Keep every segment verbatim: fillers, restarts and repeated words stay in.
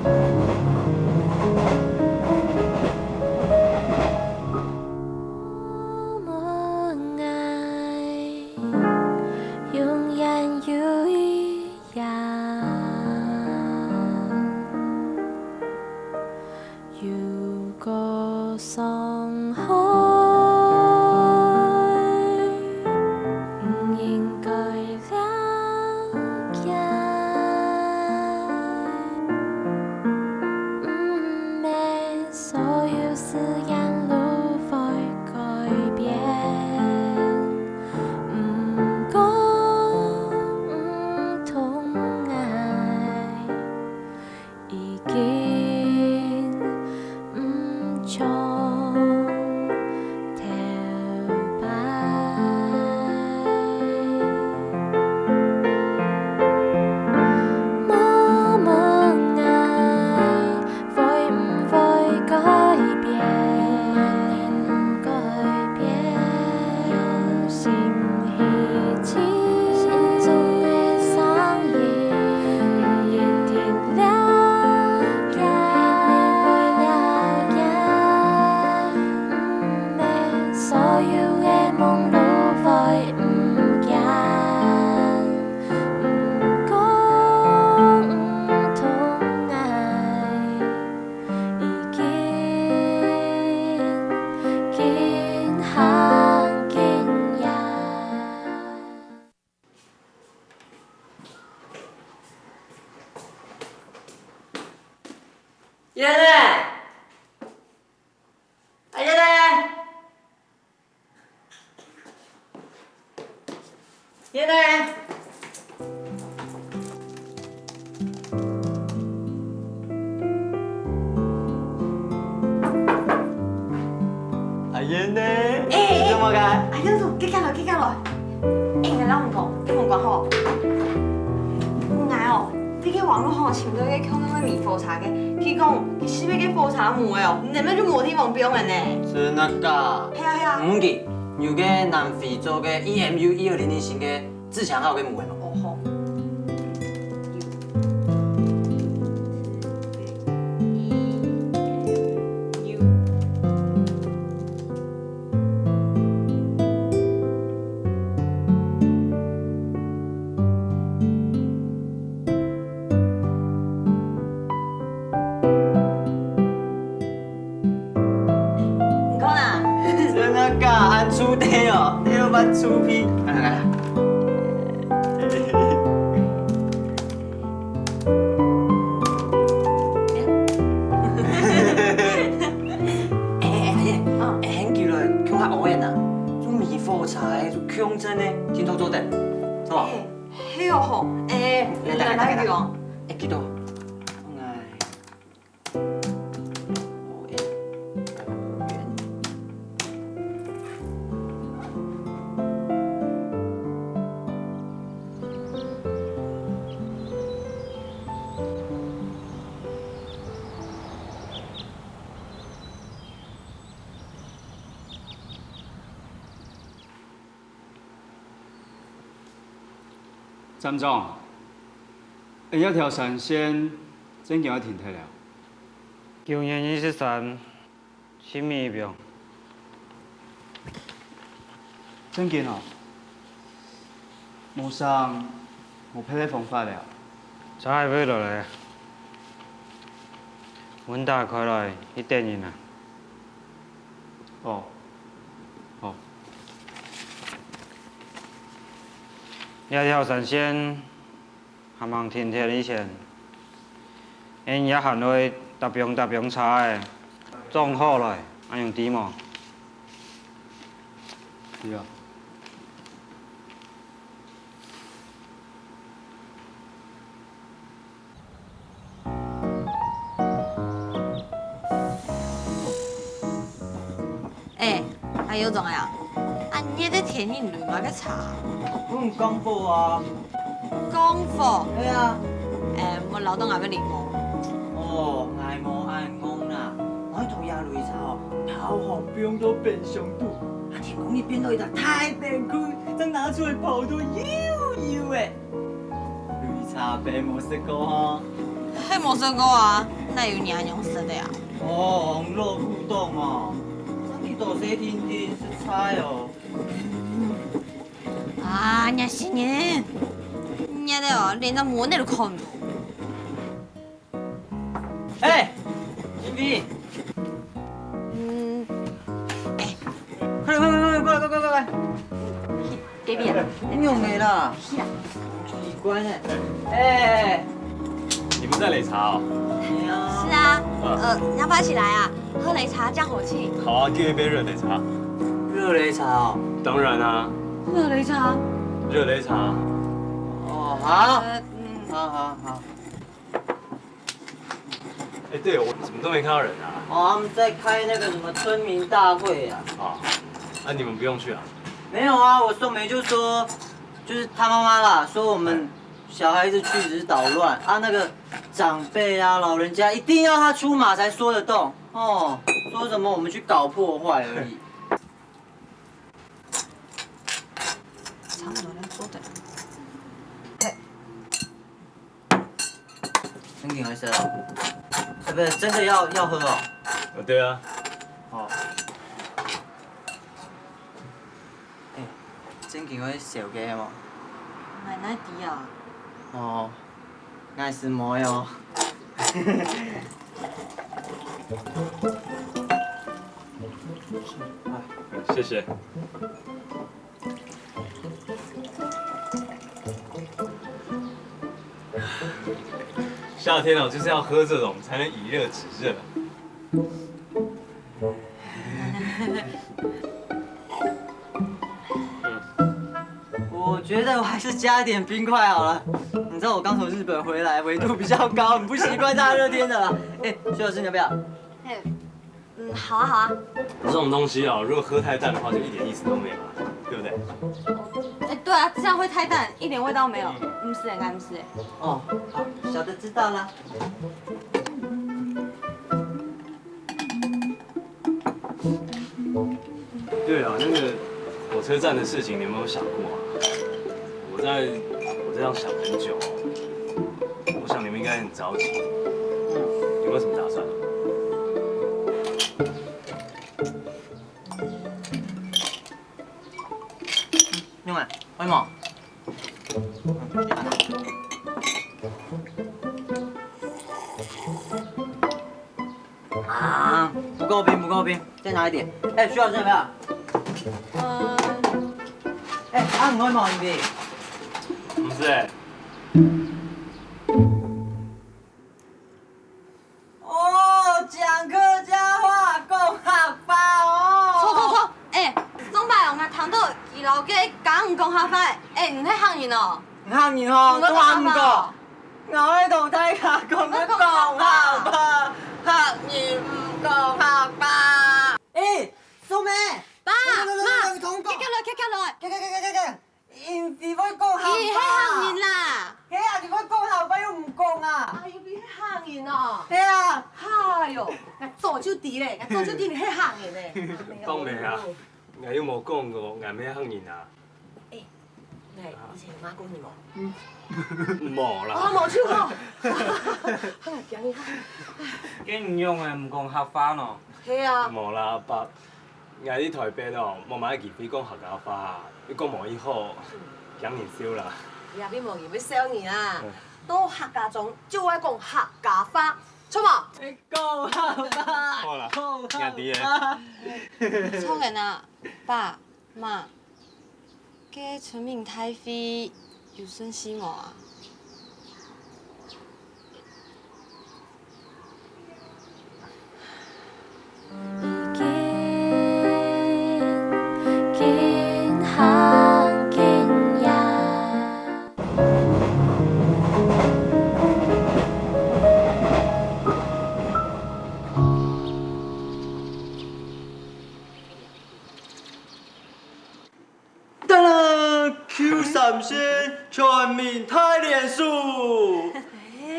默默爱，永远有一样。 如果伤害，毋应该了解。毋免所有誓言都会改变，毋过毋痛爱。 已经毋像头擺。默默爱，会毋会改变？改变。用心去听，心中的声音，一定了解，一定会了解。毋免所有的梦都会毋见。 毋讲毋痛爱，已经今行今夜。燕仔！ 阿燕仔！燕仔！阿燕仔！哎，哎，你做麼个？哎喲，遽遽來，遽遽來。哎，𠊎摎你講，你莫管吼。𠊎哦，在該網路項尋到一個共樣个迷火車个，佢講佢係該火車無个哦，你等就無地方放个呢。真个假？係啊係啊。毋緊，有個南非做个E M U一二零零型个自強號个無个嘛。哦吼。你看啊，真个假？恁出地哦，你都捌出皮。來來來。哎哎哎哎，哎，很久了，共下熬夜呢，做迷火車个，做共振个，真好做得，好無？ 係哦吼，誒，來來來來，哎，幾多？哎，站長，恁樣這條山線正經愛停忒了。九月二十三，新米一標。正經哦，無想無別个方法了。車還會落來，門打開來，去等人啊。 哦，好。這條山線還吂停忒以前，𠊎也還會搭放搭放車仔，裝好來，恁樣知無？知啊。 哎，阿友總呀，恁熱个天氣你攏麼个車？用江火啊。江火？係啊。哎，莫恅到𠊎个檸檬。哦，𠊎無恁戇啦，𠊎同這鐳車哦，偷好放到冰箱肚，啊，天光日變到一隻大冰棍，正拿出來泡到幼幼个。 鐳車冰無食過吼？你無食過啊？哪有你恁樣食个啊？哦，網路互動哦，你都是聽聽，是猜哦。啊，你死人！你个哦，連隻門都看毋到。哎，英菲，嗯，哎，快點，快點，快點，過來，過來，過來，過來。 David啊，你有沒啦？是啊。奇怪呢。哎，你們在擂茶哦？是啊，呃，要不要一起來啊？喝擂茶降火氣。好啊，點一杯熱擂茶。熱擂茶哦？當然啊。熱擂茶？熱擂茶。哦，好。呃，嗯。好好好。 哎，對，我怎麼都沒看到人啊？哦，他們在開那個什麼村民大會啊。啊，那你們不用去啊？沒有啊，我說沒就說，就是他媽媽啦，說我們小孩子去只是搗亂啊，那個長輩啊、老人家一定要他出馬才說得動哦，說什麼我們去搞破壞而已。差不多要做的。 正經會食哦？呃，不是，真的要要喝哦？呃，對啊。哦。哎，正經會燒个無？𠊎哪知啊？哦，𠊎係無哦。謝謝。 夏天哦，就是要喝這種，才能以熱止熱。我覺得我還是加一點冰塊好了。你知道我剛從日本回來，緯度比較高，很不習慣大熱天的啦。哎，徐老師，你要不要？嘿， 嗯，好啊，好啊。這種東西哦，如果喝太淡的話，就一點意思都沒有了，對不對？哎，對啊，這樣會太淡，一點味道沒有。嗯。毋使欸，𠊎毋使欸。哦，好，小的知道了。對了，那個火車站的事情，你有沒有想過啊？我在，我這樣想很久哦。我想你們應該很著急。嗯。有沒有什麼打算？ 用啊，會無？啊，不夠冰，不夠冰，再拿一點。哎，徐老師有沒有？嗯。哎，啊，你會無，英菲？毋使欸。 哦，講客家話，講客話哦。著著著，哎，上擺哦，𠊎聽到佢摎該家人講客話，哎，你係客人哦？客人哦，你會講客話哦？做麼毋講？𠊎會同大家講，𠊎講客話，客人毋講客話。哎，素梅，爸，來來來來，媽，你同我講。徛起來，徛起來。徛徛徛徛徛。 英菲會講客話。佢係客人啦。係啊，佢會講客話又毋講啊。啊，英菲係客人哦。係啊。哎喲，𠊎早就知咧，𠊎早就知你係客人咧。講咩啊？𠊎又無講過𠊎毋係客人啊。哎，𠊎以前有罵過你無？無啦。哦，無就好。哎呀，驚一下。該你仰會毋講客話呢？係啊。無啦，爸。 𠊎在臺北哦，無麼个機會講客家話，又講無幾好，驚人笑啦。也並無人會笑你啊。嗯。到客家庄就愛講客家話，著無？講客話，好啦，講客話。兄弟耶。著个啊，爸媽。 該村民大會有順序無啊？已經，今行今夜。 噔噔，Q三線全民大連署。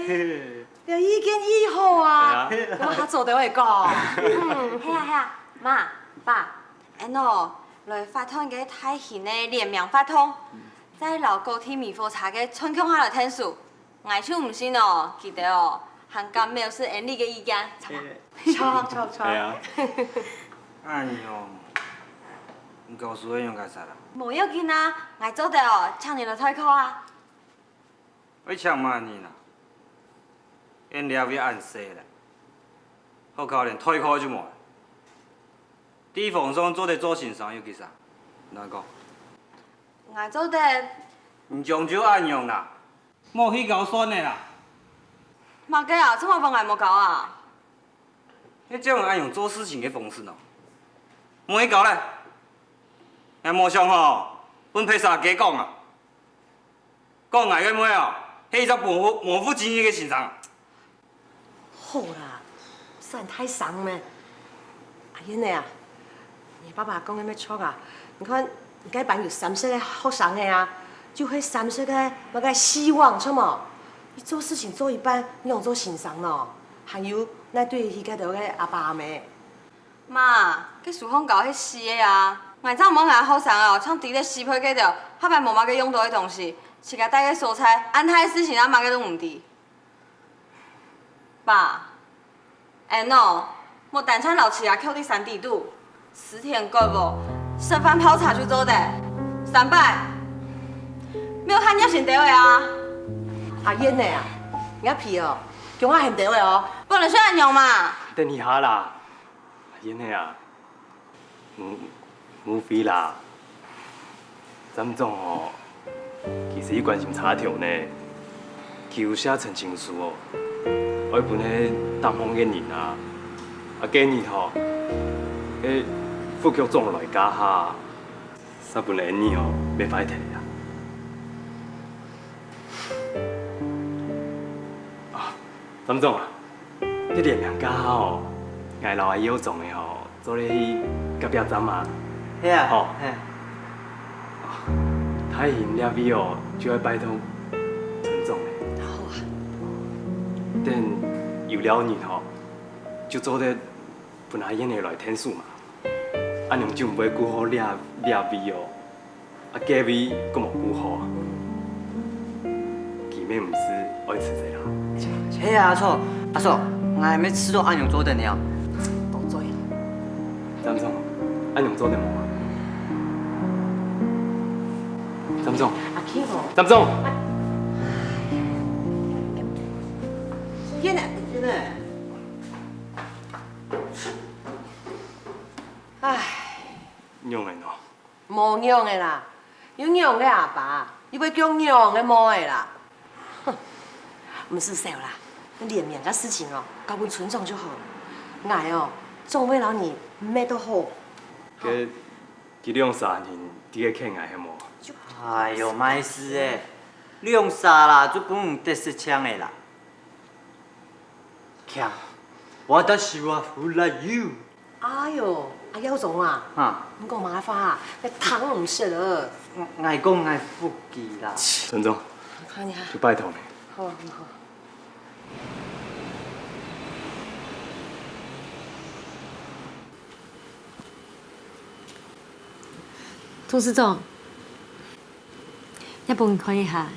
嘿，這意見異好啊，對啊。𠊎下做得會講。嗯，係啊係啊，媽、爸，恁樣哦，來發動个大型个聯名活動，再摎高鐵、美火車个串共下來𢯭手。 𠊎就毋信哦，佢兜哦，還敢藐視𠊎俚个意見，著無？著著著！係啊。恁樣，你教授會仰結煞啊？無要緊啊，𠊎做得哦，請人來代課啊。愛請麼人啊？𠊎俚這位恁細了，學校連代課就無了。地方上做得做先生有幾儕？你講？𠊎做得。你將就恁樣啦！ 莫去教算了啦！麼个啊？做麼分𠊎莫教啊？你這樣恁樣做事情个方式哦！莫去教了！𠊎無想吼，分別儕个講啊！講𠊎个妹哦，係一隻無負無負責任个先生。 好啦，毋使恁大聲咩。阿燕仔啊，你爸爸講个乜著啊。你看，你該班有三色个學生仔啊，就係三色个麼个希望，著無？你做事情做一半，仰做先生呢？還有，哪對得起該兜个阿爸阿姆？媽，該蘇漢高係死个啊！𠊎正毋愛𠊎學生哦，像豬仔屎配該兜，下擺無麼个用著个東西，自家戴个所在，恁大个事情啊，麼个都毋知。 爸，恁樣哦，莫單淨摎自家囥在山底肚，食田割禾，食飯泡茶就做得。三伯，莫恁熱心兜仔啊！阿燕仔啊，若皮哦，薑啊還兜仔哦。本來就恁樣嘛。等一下啦，阿燕仔啊， 誤誤會啦，站長哦，其實佢關心差頭呢，佢有寫陳情書哦，愛分該單項个人啊，啊該日吼，該副局長來家下，煞分𠊎俚哦，乜壞忒啊！啊，站長啊，該連名家下哦，𠊎摎阿耀總个吼， 做得去隔壁站啊？係啊，吼，係。大興這位哦，就愛拜託村長咧。好啊。等有了人吼，就做得分阿燕仔來𢯭手嘛。恁樣就毋會顧好這這位哦。 啊，該位閣無顧好啊。佢乜毋使愛辭職啦。係啊，阿叔，阿叔，𠊎乜試著恁樣做得呢。多嘴。站長，恁樣做得無啊？站長。阿Q哦。站長。天哪，天哪！唉。仰仔呢？ 無仰仔啦，有仰个阿爸，又會降仰个妹仔啦。哼，毋使愁啦，該聯名个事情哦，交分村長就好。𠊎哦，總會摎你搣到好。該，佢兩儕人在該譴𠊎係無？哎喲，麼个事欸，兩儕啦，就分你得失淨仔啦。強，私は振らない。 哎喲，阿耀總啊，哈。你講麼个話啊？𠊎聽毋識了。𠊎講𠊎腹肌啦。村長，你看你哈。就拜託你。好，好，好。董事長， 這分你看一下。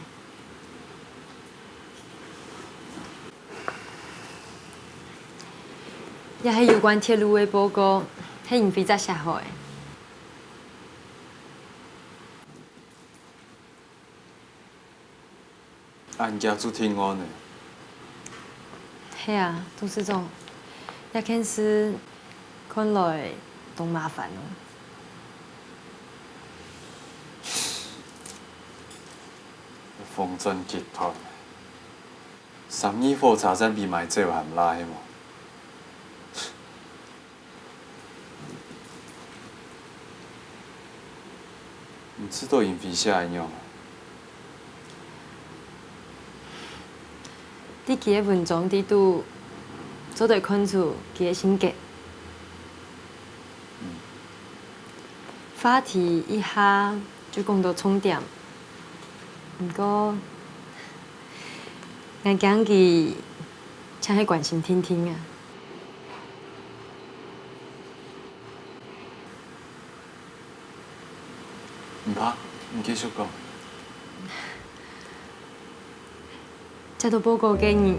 這係有關鐵路个報告，係你負責寫好个。恁樣就定案了。 係啊，董事長，這件事看來當麻煩哦。風川集團，三義火車站比賣酒還辣係無？ 毋知道因為啥樣。在佢个文章裡肚，做得看出佢个性格。話題一下就講到重點，毋過，𠊎驚佢淨係關心定定啊。 毋怕，你繼續講。接到報告个人，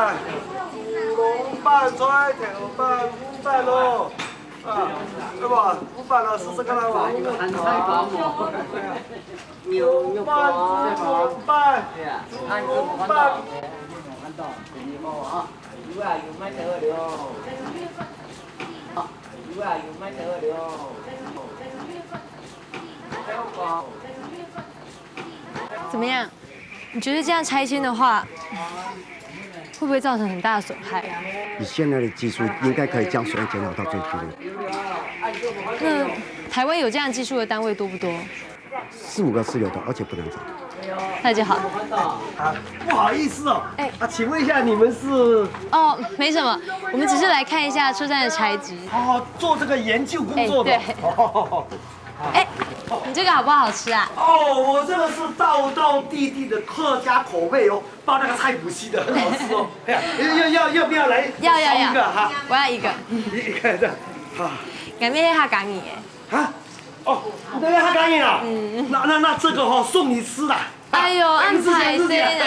烏龍粄、菜頭粄、粄粄哦。啊，哎不，粄粄啊，試試看啊，粄粄。牛肉粄、粄粄、牛肉粄。 怎么样？你觉得这样拆迁的话，会不会造成很大的损害？以现在的技术，应该可以将损害减少到最低。那台湾有这样技术的单位多不多？四五个是有的，而且不难找。那就好。啊，不好意思哦，哎啊，请问一下，你们是？哦，没什么，我们只是来看一下车站的材质。哦，做这个研究工作的。哎对哦哎，你这个好不好吃啊？哦，我这个是道道地地的客家口味哦，包那个菜脯丝的，很好吃哦。哎呀，要要要要不要来？要要要一个哈，我要一个。一个这样啊感觉是客家人耶。啊，哦，你那边客家人啊？嗯，那那那这个哈、送你吃啦。哎呦，哎恁歹勢啦。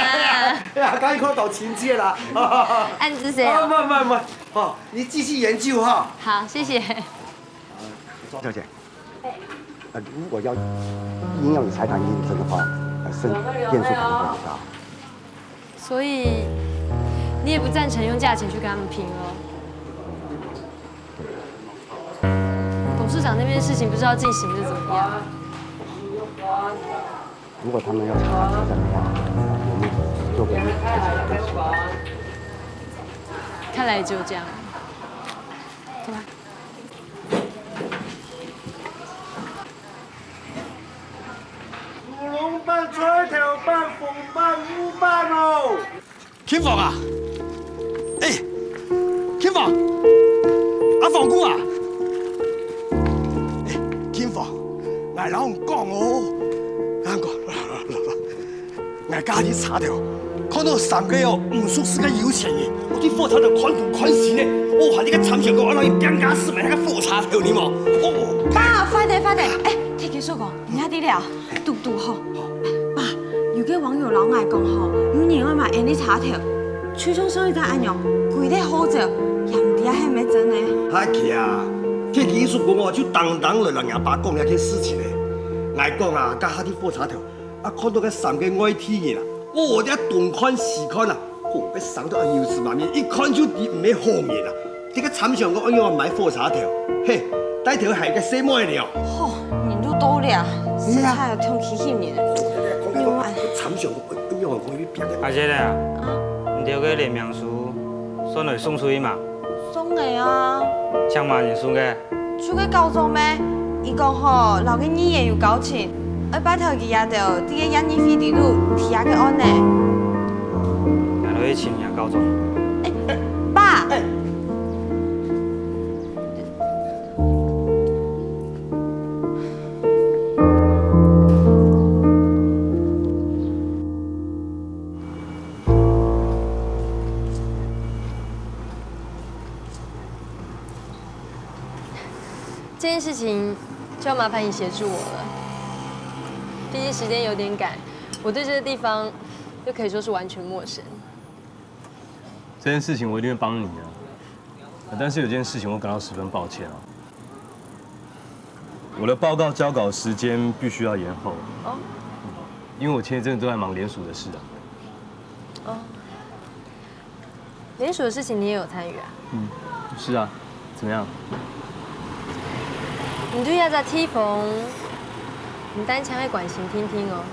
哎呀，刚一块搞亲切啦。恁仔細哦。啊，慢慢慢，哦，你继续研究哈。好，谢谢。小姐，呃，如果要硬要你财产认证的话，呃，是变数可能会很大。所以你也不赞成用价钱去跟他们拼哦？董事长那边的事情不知道进行的怎么样？如果他们要查车站的话，我们做给你看起来就行。看来只有这样。走吧。烏龍粄、菜頭粄、紅粄、烏粄哦。金鳳啊，哎，金鳳，阿鳳姑啊，哎，金鳳，𠊎摎你講哦，𠊎講，來來來來。 𠊎家己車頭，看到三個哦，毋熟識个有錢人，我去火車頭看東看西呢，哦，還一個參詳講，愛去拚家私買那個火車頭呢嘛，哦。爸，快點快點，哎，鐵枝叔公，你也知了，堵堵好。爸，有個網友摎𠊎講吼，有人愛買𫣆俚車頭，就像上一站恁樣，貴得好走，也毋知係毋係真个。係啊，鐵枝叔公哦，就當當來摎𠊎爸講這件事情呢。𠊎講啊，該下去火車頭， 啊，看到該三個外地人啊，哦，在東看西看啊，哦，該生到恁油紙麻面，一看就知毋係好人啊。這個參詳講愛用買火車頭，嘿，帶頭還有個細妹了。吼，人都到了，實在有通氣氣人。參詳講愛用講去別个。阿姐啊，你兜个聯名書算來送出去嘛？送个啊，請麼人送个？就个校長咩？佢講吼，摎个議員有交情，愛拜託佢這兜，在个驗屍會裡肚提這个案呢。𠊎來去尋若校長。爸，这件事情就要麻烦你协助我了，毕竟时间有点赶，我对这个地方又可以说是完全陌生。这件事情我一定会帮你的，但是有件事情我感到十分抱歉啊。我的报告交稿时间必须要延后，哦，因为我前一阵子都在忙联署的事啊。哦，联署的事情你也有参与啊？嗯，是啊，怎么样？你对这个地方，你单纯爱关心听听哦。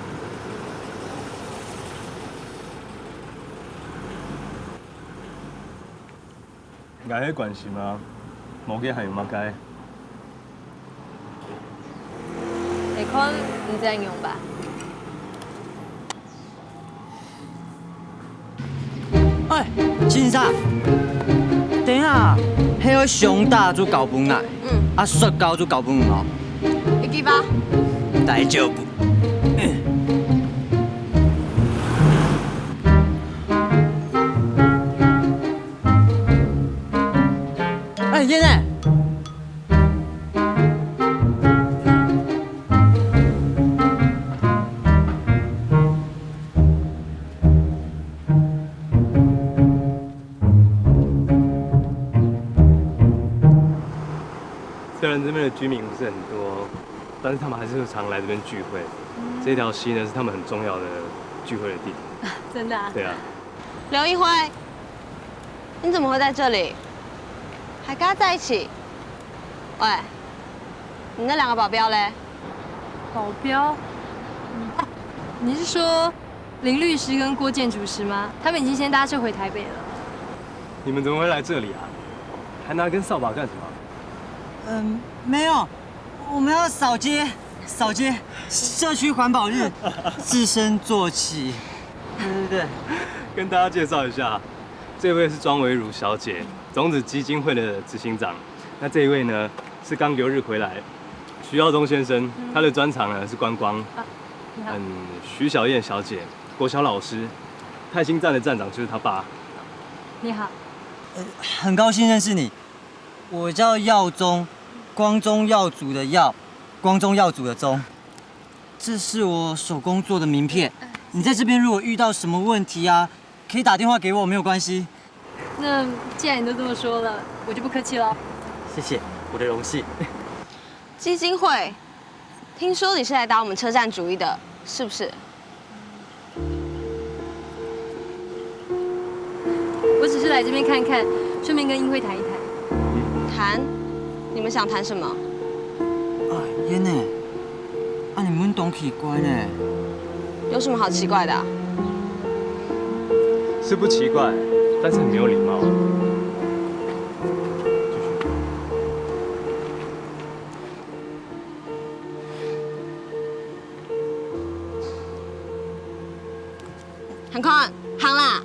我会关心啊，无个还有么个？你看，你这样用吧。哎，先生，等一下，迄个熊大就交分你，嗯，啊，摔跤就交分你哦。一句吧。大丈夫。哎，燕仔。这边的居民不是很多，但是他们还是常来这边聚会。这条溪呢，是他们很重要的聚会的地点。真的啊？对啊。刘一辉，你怎么会在这里？还跟他在一起？喂，你那两个保镖嘞？保镖？嗯，啊，你是说林律师跟郭建筑师吗？他们已经先搭车回台北了。你们怎么会来这里啊？还拿根扫把干什么？嗯，没有，我们要扫街，扫街，社区环保日，自身做起。对对对。跟大家介绍一下，这位是庄维如小姐，种子基金会的执行长。那这一位呢，是刚留日回来，徐耀宗先生，他的专长呢是观光。啊，你好。嗯，徐小燕小姐，国小老师，泰兴站的站长就是他爸。你好。呃，很高兴认识你。我叫耀宗，光宗耀祖的耀，光宗耀祖的宗。这是我手工做的名片。你在这边如果遇到什么问题啊，可以打电话给我，没有关系。那既然你都这么说了，我就不客气了。谢谢，我的荣幸。基金会，听说你是来打我们车站主意的，是不是？我只是来这边看看，顺便跟英辉谈一谈。谈？你们想谈什么？啊，燕呢？啊，你们当奇怪呢。有什么好奇怪的啊？是不奇怪，但是很没有礼貌。继续。行看，行啦。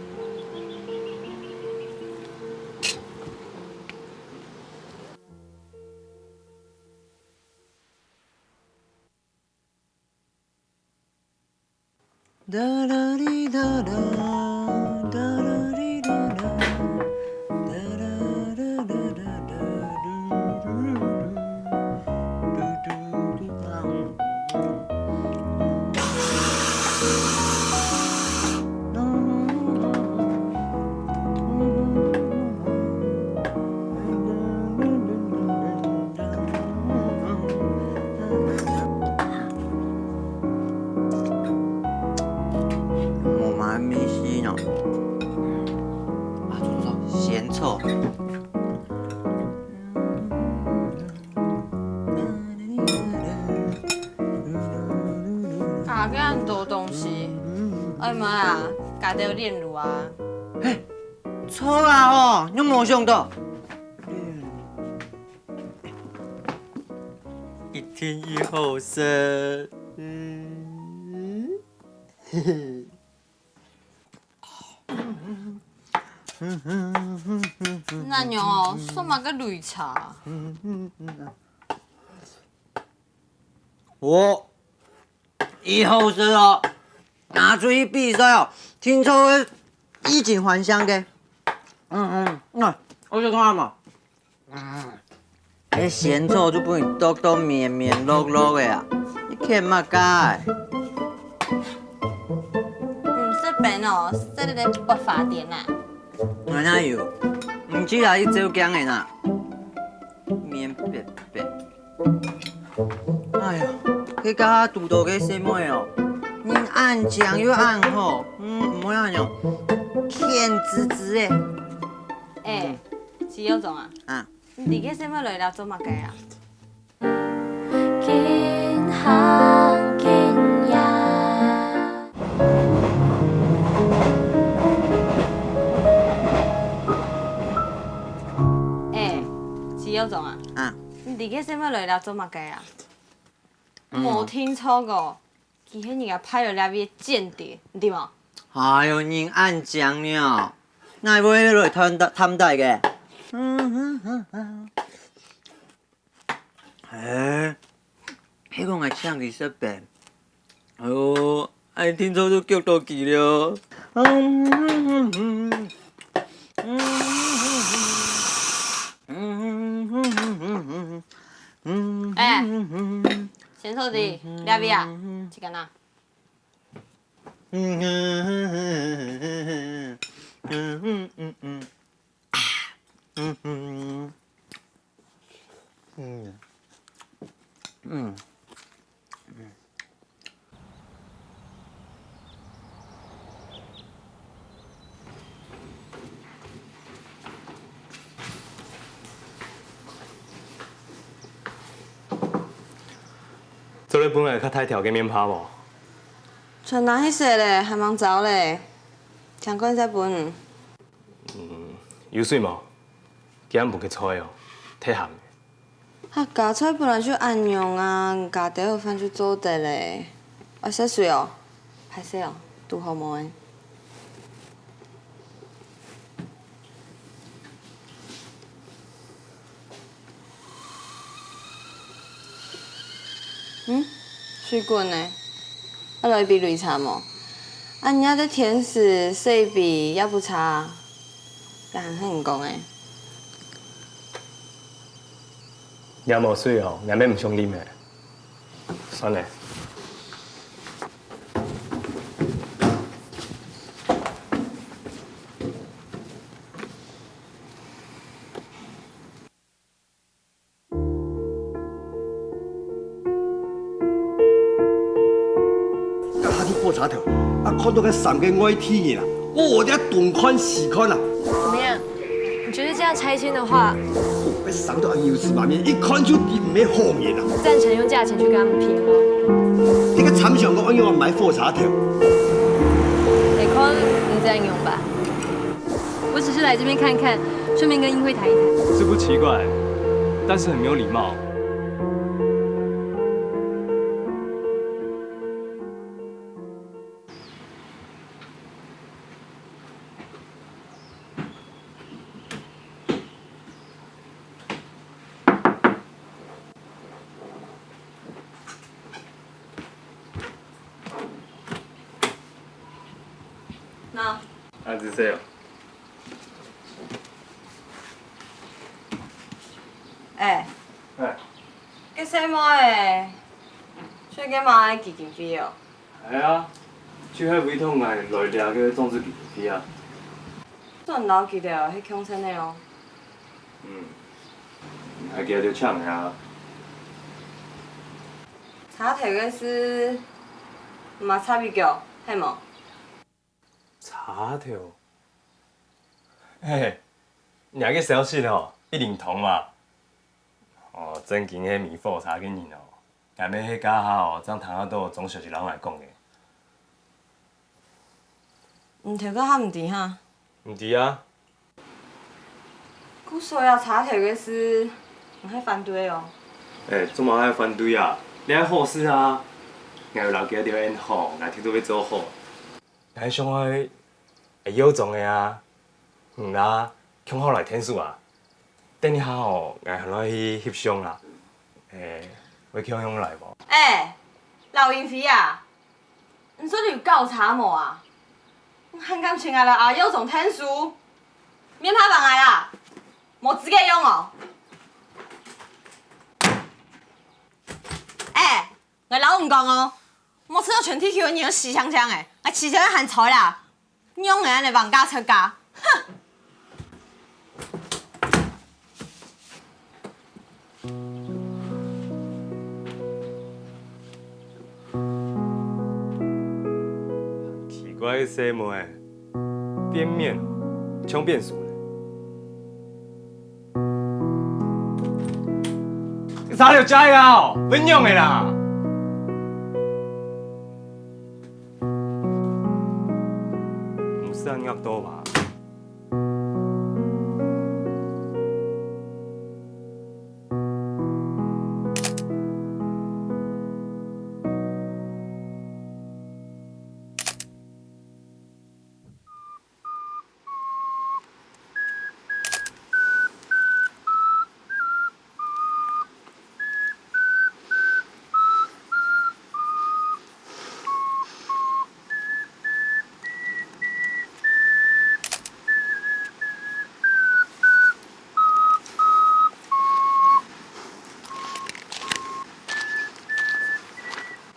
我蛮迷信哦。啊，做做，仙草。啊，恁多东西。哎妈呀，家己有煉乳啊。嘿，錯啊吼，你無想到。 一定已好食。嗯，哪樣哦？送麼个擂茶？我，已好食哦，拿出去比賽哦，聽說會衣錦還鄉个。嗯嗯，那我就看嘛。 嗯，該仙草就分你剁到綿綿碌碌个啊，你欠麼个？毋識分哦，食了个發癲啊！哪有？毋知啊，一朝驚个啦，綿白白。哎呀，該家下堵到个細妹哦，人恁靚又恁好，嗯，毋會恁樣，欠滋滋个。哎，徐耀宗啊，啊。 你个細妹來這做麼个啊？緊行緊呀。哎，徐耀宗啊，啊。你个細妹來這做麼个啊？嗯。無聽錯過，佢係人家派來這位个間諜，對無？哎喲，人恁靚呢，哪會來探底探底个？哎，係講𠊎請佢食飯。哎喲，𠊎聽著就激到佢了。哎，先坐低，這位啊，這個啊。 嗯，嗯。做得分𠊎較大條个麵包無？全拿去洗咧，還吂燥咧，淨罐再分。有水無？今晡日个菜哦，忒鹹咧。 客家菜本來就恁樣啊，加兜好飯就做得咧。愛食水哦，歹勢哦，堵好無欸。嗯，水滾咧，愛來一杯擂茶無？恁樣个天時，洗一杯也毋差，也還好你講欸。 若無水哦，𠊎乜毋想啉咧。算咧。 該下去火車頭，啊，看到該三個外地人啊，哦，這東看西看啊。怎麼樣？你覺得這樣拆遷的話，哦，該三個人有事嘛面，一看就知毋係好人啊。贊成用價錢去跟他們拼嗎？你个參詳个，哎喲，買火車頭。得看你怎樣用吧。我只是來這邊看看，順便跟英輝談一談。這不奇怪，但是很沒有禮貌。 喏。啊，這些哦。哎。哎。該細妹仔，最近嘛愛基金會哦。 係啊，就係為著𠊎來這个種植基金會啊。算摎佢兜係共陣个哦。嗯，𠊎佢兜搶个啊。車頭个事，毋係插一腳，係無？車頭？嘿，若个消息哦，一靈通嘛。 哦，正經係迷火車个人哦，𠊎乜係這下哦，正聽得到鍾小姐摎𠊎講个。你頭家還毋知哈？毋知啊。故所這車頭个事，你係反對哦？哎，做麼个反對啊？這係好事啊！𠊎有摎佢兜恁好，𠊎定著會做好。 𠊎想愛，愛邀總个啊，你啦，共下來𢯭手啊。等一下哦，𠊎還愛去翕相啦。欸，會共下來無？欸，劉英輝啊，你這裡有搞差無啊？你還敢請𠊎來啊邀總𢯭手？面拍板𠊎啊，無資格用哦！欸， 𠊎摎你講哦，莫試著全地球个人都死淨淨欸，𠊎遲早會還在啦！仰會恁樣冤家出家？哼！奇怪个細妹仔，變面像變樹咧。 你啥了解啊？分用个啦！毋使恁惡毒吧？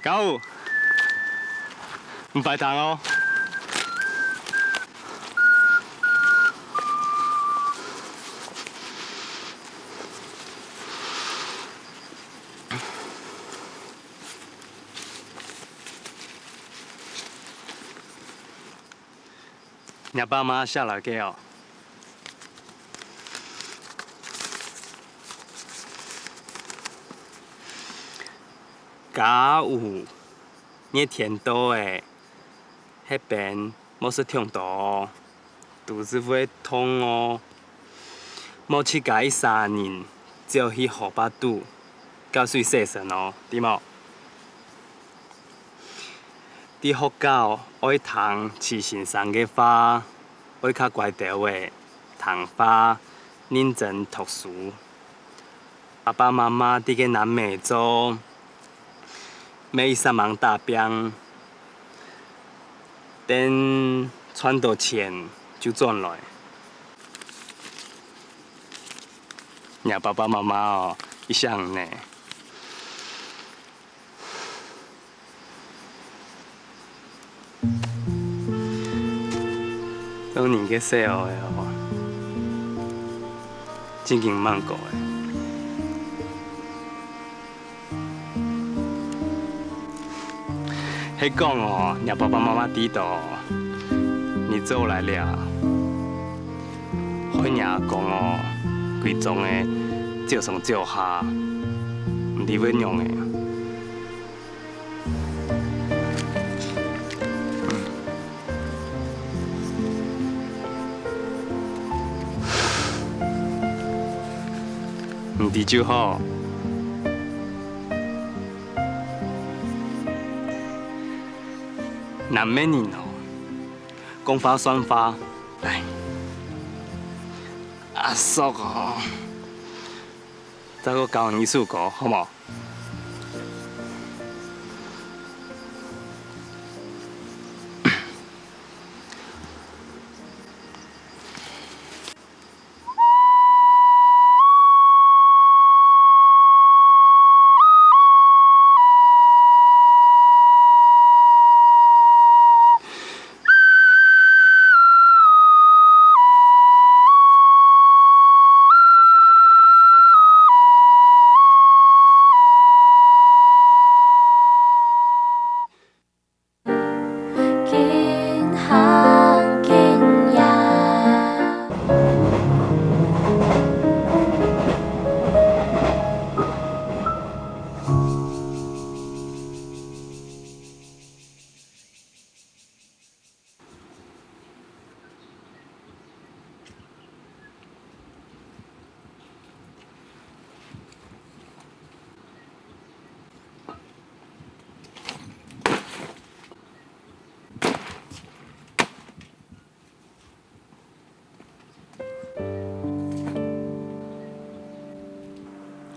搞，毋擺當哦。若爸媽寫來个哦。假如熱天到咧，該邊莫食忒多哦，肚屎會痛哦。莫自家一儕人走去河壩肚，搞水洗身哦，知無？ 在學校愛聽徐先生个話，愛較乖兜仔，聽話，認真讀書。爸爸媽媽在該南美洲，乜一儕人打拚，等賺到錢就轉來。若爸爸媽媽哦，一息仔呢。 當年个細孲仔哦，正經吂過咧。係講哦，若爸爸媽媽知道你做來尞，害若阿公哦，歸庄仔走上走下，毋知會仰仔。 毋知就好。南美人哦，講話算話。唉，阿叔哦，再過教你一首歌，好無？ 緊行緊行。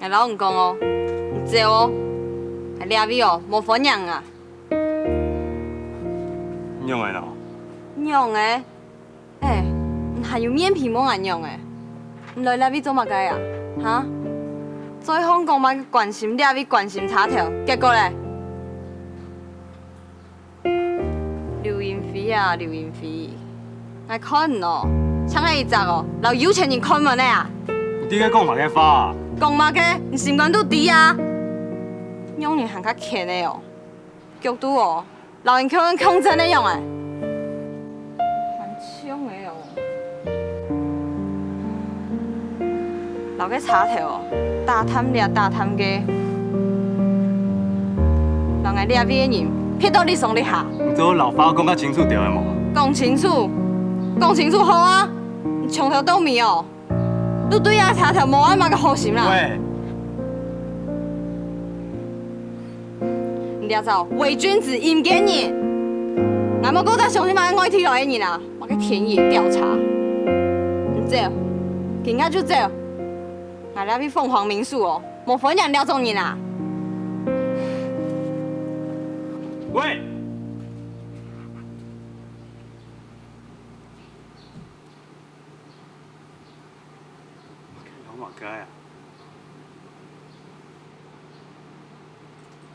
𠊎摎你講哦，你走哦，𠊎這位哦，無歡迎啊。仰仔呢？仰仔？ 欸，你還有面皮無𠊎仰仔？你來這位做麼个啊？哈？嘴項講麼个關心這位關心車頭，結果咧？劉英輝啊，劉英輝，𠊎看你哦，像係一隻哦，摎有錢人看門个啊！你在該講麼个話啊？講麼个？你心肝肚知啊！仰人還較譴个哦！ 腳肚哦，摎人共共爭个樣仔。還像个哦。摎該車頭哦，打探這打探該，摎𠊎這位个人撇到這上這下。你做摎話講較清楚兜仔無？講清楚，講清楚好啊！你從頭到尾哦， 都對啊，車頭無恁麼个好心啦。喂，你這隻偽君子陰間人，𠊎無過再相信麼个外地來个人啊，麼个田野調查。你走，今下就走，𠊎這位鳳凰民宿哦，無歡迎這種人啊。喂！ 搞麼个啊？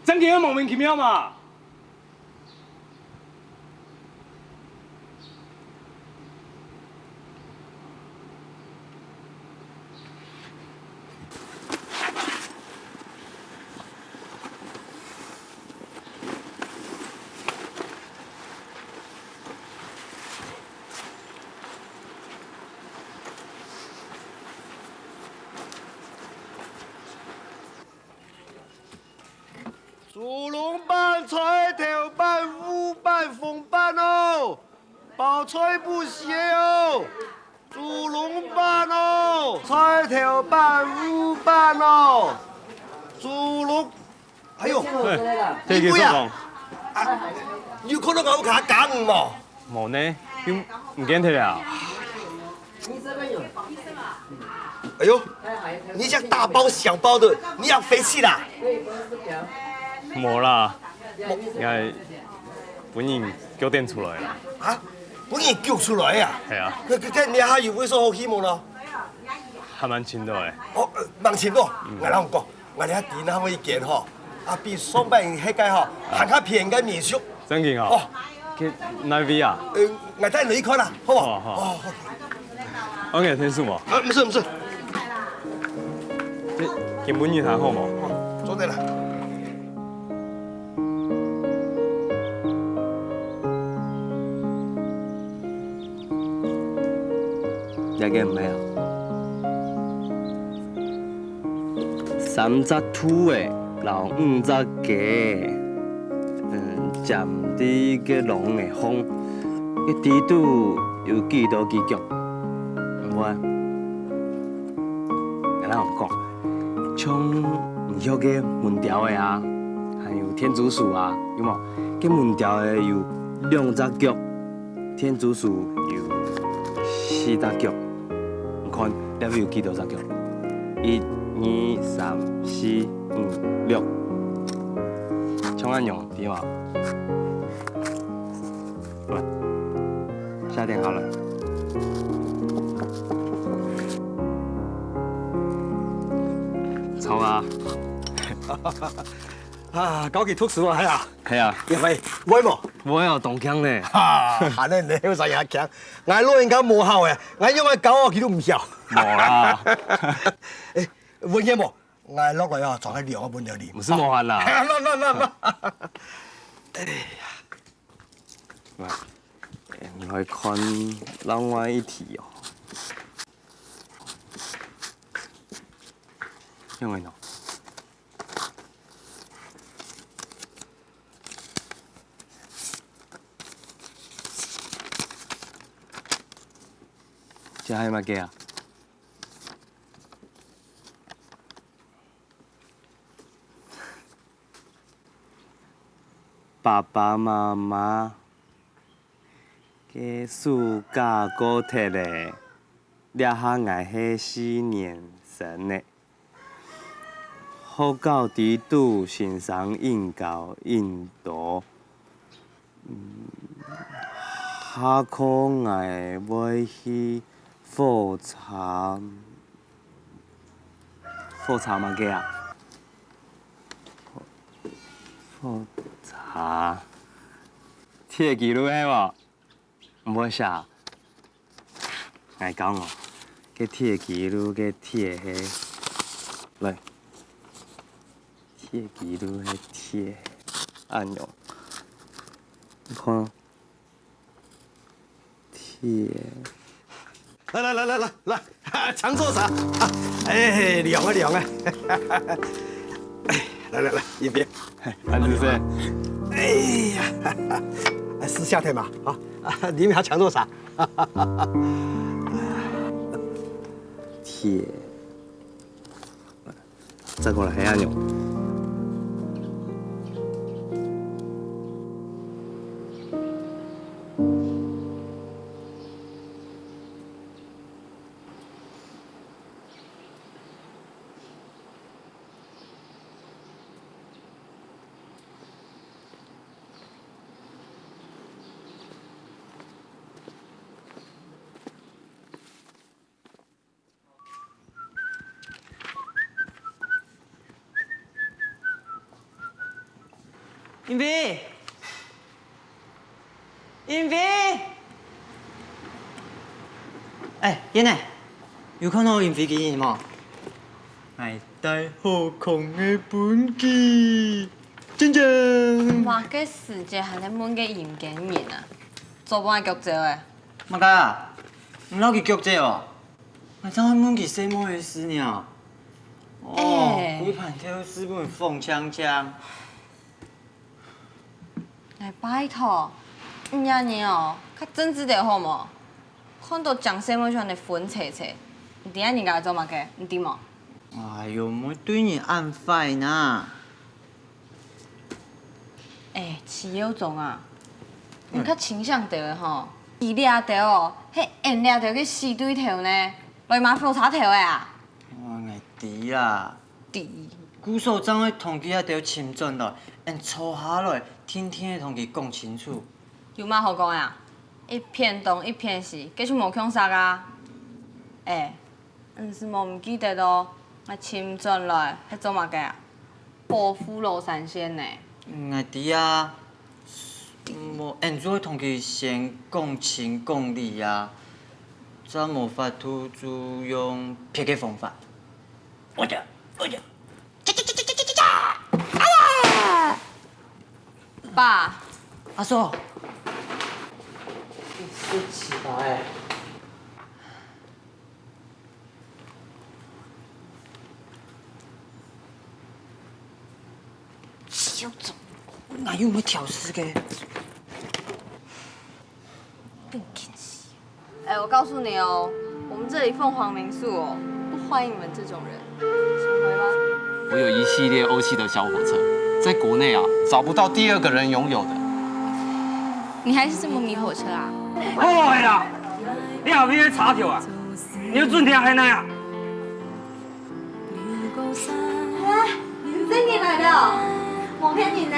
正經个莫名其妙嘛！包菜不是哦，豬籠粄哦，菜頭粄、魚粄哦，豬籠，哎呦，哎，這个做工。啊，你有看到𠊎屋下家務無？無呢，又毋見忒了。哎呦，你這大包小包的，你要飛去啦？無啦， 𠊎分人叫點出來啦。啊，分人叫出來啊？係啊。該該該，你還有位所好去無咯？還蠻近个欸。哦，呃，蠻近哦。𠊎摎你講，𠊎這下知哪位一間吼，啊，比上擺該个吼，還較便宜个民宿。正經哦？哦。該哪位啊？呃，𠊎帶你去看啦，好無？哦，好。哦，好。OK，天數無？啊，毋使毋使。這今晡日還好無？哦，做得啦。 這个毋係啊。三隻兔仔摎五隻雞仔，嗯，站在該籠个項，該底肚有幾多支腳？毋會。𠊎摎你講，像你畜个文鳥仔啊，還有天竺鼠啊，有無？該文鳥仔有兩隻腳， 天竺鼠有四隻腳，你看這位有幾多隻腳？一、二、三、四、五、六。像恁樣，知無？來，下定好了。著啊！啊，高級特殊啊，係啊！ 係啊。因為會無？會啊，當強呢。哈，還恁呢，有啥人強？𠊎老人家無效誒，𠊎用个高哦，佢都毋曉。無啦。誒，文賢無？𠊎落來哦，裝个涼个分了你。毋使麻煩啦。來來來來。哎呀，來，你來看另外一題哦。用个喏。 這係麼个啊？爸爸媽媽个暑假過忒咧，這下𠊎係四年生咧。 學校裡肚先生應教應到，嗯，下課𠊎會去火車，火車麼个啊？火車，鐵枝路係無？ 毋會寫。𠊎教哦，該鐵枝路个鐵係，來，鐵枝路个鐵，恁樣，你看哦，鐵。來來來來來來， 請坐茶。啊，哎，涼啊涼啊。哎，來來來，一杯。恁仔細。哎呀，哎，是夏天嘛，啊，啊，你們還請坐茶。鐵。再過來，係恁樣。 英飛，英飛，哎，燕仔，有看到英飛个人無？𠊎帶好康个分佢，真真。麼个時節還在問該陰間人啊？做麼个腳走欸？麼个啊？你摎佢腳走哦？ 𠊎正愛問佢細妹个事呢。哦，哎。歸盤頭事分你放淨淨。來拜託，你啊你哦，較正直兜好無？看著靚細妹就恁仔分切切，你知恁人家做麼个？你知無？哎喲，毋會對人恁壞啦。哎，徐耀宗啊，你較清醒兜仔吼，佢這兜哦，係𫣆這兜个死對頭呢，來罵火車頭个啊！𠊎知啊。 知。故所正會同佢這兜尋轉來，𫣆坐下來，定定仔同佢講清楚。有麼好講啊？一片東一片西，該就無共識啊！哎，你係無毋記得哦？𠊎尋轉來係做麼个啊？保護老山線呢！𠊎知啊，無，𫣆就會同佢先講情講理啊，正無法度就用別个方法。 爸，阿叔，你真奇葩欸！小種，哪有麼个挑事个？ 哎，我告诉你哦，我们这里凤凰民宿哦，不欢迎你们这种人，请回吧。我有一系列欧系的小火车，在国内啊找不到第二个人拥有的。你还是这么迷火车啊？好个啦，你後面个查條啊，你有準聽係哪啊？啊，你真个來了，無騙人呢。